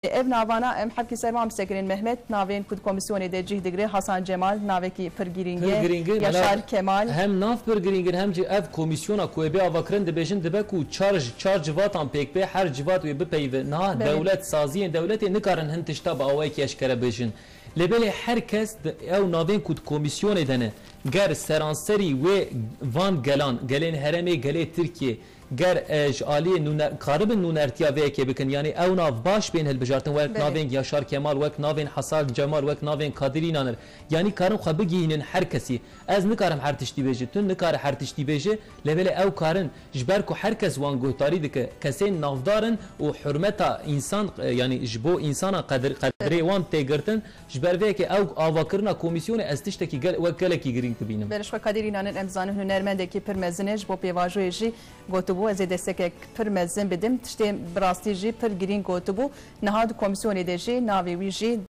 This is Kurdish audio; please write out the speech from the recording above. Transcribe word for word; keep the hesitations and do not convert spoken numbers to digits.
Ev navana em hevkî ser wan bisekirin. Mehmet, navên ku di komîsyonê de cih digire, Hasan Cemal, navekî pir girîng e. Pir girîng e, Yaşar Kemal. Hem nav pir girîng in, hem jî ev komîsyona ku ê bê avakirin, dibêjin dibe ku çar, çar civatan pêk bê, her civat wê bipeyive. Niha Belê. dewlet, saziyên dewletê nikarin hin tişta bi awayekî eşkere bêjin. Lê belê her kes di, ew navên ku di komîsyonê de ne, ger seranserî wê van gelan, gelên herêmê, gelê Tirkiyê, ger, e, ji aliyê nûne-, karibin nûnertiya vê yekê bikin, yanî ew nav baş bên hilbijartin, wek Belê. navên Yaşar Kemal, wek navên Hasan Cemal, wek navên Kadir İnanır, yanî karin xwe bigihînin her kesî. Ez nikarim her tiştî bêje, tu nikare her tiştî bêje, lê belê ew karin, ji ber ku her kes wan guhdarî dike, kesên navdar in û hurmeta însan, e, yanî ji bo însana qedir-, qedrê wan tê girtin, ji ber vê yekê ew avakirina komîsyonê ez tiştekî gel-, wek gelekî girîng dibînim. Belê, ji xwe Kadir İnanır, em zanin hunermendekî pir mezin e, ji bo pêvajoyê jî gotibû, ez ê destekek pir mezin bidim. Tiştê bi rastî jî pir girîng gotibû. Niha di komîsyonê de jî navê wî jî